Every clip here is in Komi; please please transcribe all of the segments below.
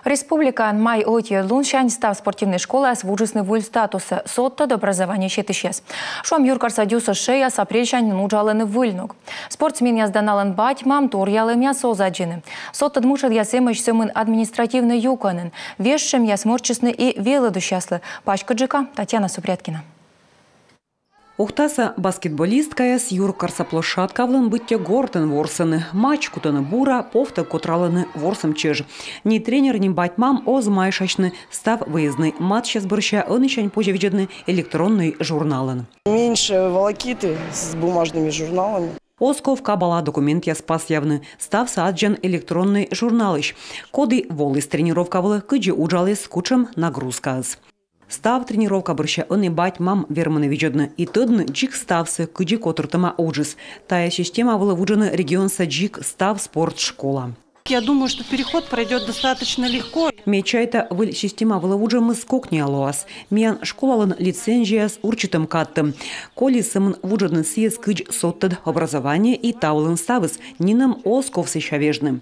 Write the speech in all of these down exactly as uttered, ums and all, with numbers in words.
Республикаын май ӧтиӧд лунсянь став спортивнӧй школаяс вуджисны выль статуссӧ — содтӧд образование сетысьяс. Шуам, юркарса дюсӧ шӧяс апрельсянь уджалӧны выльног. Спортсменъяс да налӧн бать-мам торъялӧмъяс оз аддзыны. Содтӧд мытшӧдъяс эмӧсь сӧмын административнӧй юкӧнын. Вежсьӧмъяс мӧрччисны и велӧдысьяслы. Паськыдджыка Татьяна Супряткина. Ухтаса баскетболисткаяс юркарса площадка вылын быттьӧ гортын ворсӧны. Мач кутӧны бура, повтӧг котралӧны ворсӧм чӧж. Ни тренер, ни бать-мам оз майшасьны. Став выезднӧй матчьяс бӧрся ӧнісянь позьӧ видзӧдны электроннӧй журналын. Меньше волокиты с бумажными журналами. Оз ков кабала документъяс пасъявны. Ставсӧ аддзан электроннӧй журналысь. Коді воліс тренировка вылӧ, кыдзи уджаліс, кутшӧм нагрузкаыс. Став тренировка бӧрся ӧні бать-мам вермӧны видзӧдны и тӧдны дзик ставсӧ, кыдзи котыртӧма уджыс. Тайӧ система вылӧ вуджӧны регионса дзик став спорт школа. Я думаю, что переход пройдёт достаточно легко. Ме чайта, выль система вылӧ вуджӧмыс кокниа лоас. Миян школалӧн лицензияыс урчитӧм кадтӧм. Колис сӧмын вуджӧдны сійӧс кыдз содтӧд образование и та вылын ставыс. Нинӧм оз ков сэсся вежны.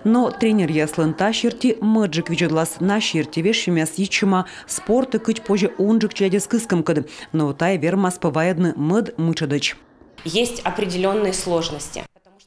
Но тренеръяслӧн та серти мӧдджык видзӧдлас. На серти вежсьӧмъяс йитчӧма спортӧ кыдз позьӧ унджык челядьӧс кыскӧмкӧд. Но тайӧ вермас пӧ вайӧдны мӧд мытшӧдӧдз. Есть определённые сложности.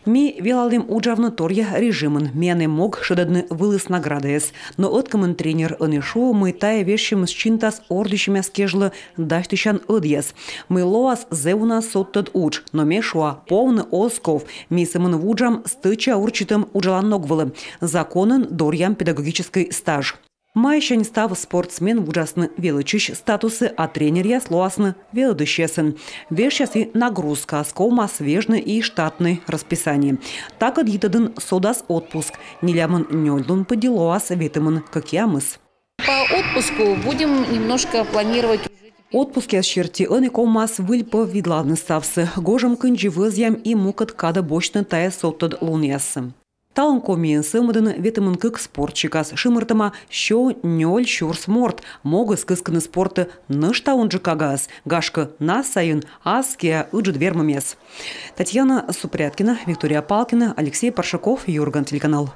Ми велалім уджавны торъя режимын. Миянӧ мог шедӧдны вылыс наградаяс. Но ӧткымын тренер ӧні шуӧ, мый тайӧ вежсьӧмыс чинтас ордйысьӧмъяс кежлӧ дасьтысян ӧдъяс. Мый лоас, зэв уна содтӧд удж. Но ме шуа, повны оз ков. Ми сӧмын вуджам стӧча урчитӧм уджалан ног вылӧ. Законӧн доръям педагогическӧй стаж. Майсянь став спортсмен вуджасны велӧдчысь статусӧ, а тренеръяс лоасны велӧдысьясӧн. Вежсяс и нагрузкаыс, ковмас вежны и штатнӧй расписание. Такӧд йитӧдын содас отпуск. Нелямын нёль лун пыдди лоас ветымын кӧкъямыс. По отпуску будем немножко планировать уже теперь. Отпускъяс серти ӧні ковмас выльпӧв видлавны ставсӧ. Гожӧм кындзи вӧзъям и мукӧд кадӧ босьтны тайӧ содтӧд лунъяссӧ. Талун Комиын сӧвмӧдӧны ветымын кык спортсикас. Шымыртӧма сё нёль сюрс морт. Могыс кыскыны спортӧ нӧшта унджык кагаӧс. Гашкӧ, на сайын аскиа ыджыд вермӧмъяс. Татьяна Супряткина, Виктория Палкина, Алексей Паршаков, «Юрган» телеканал.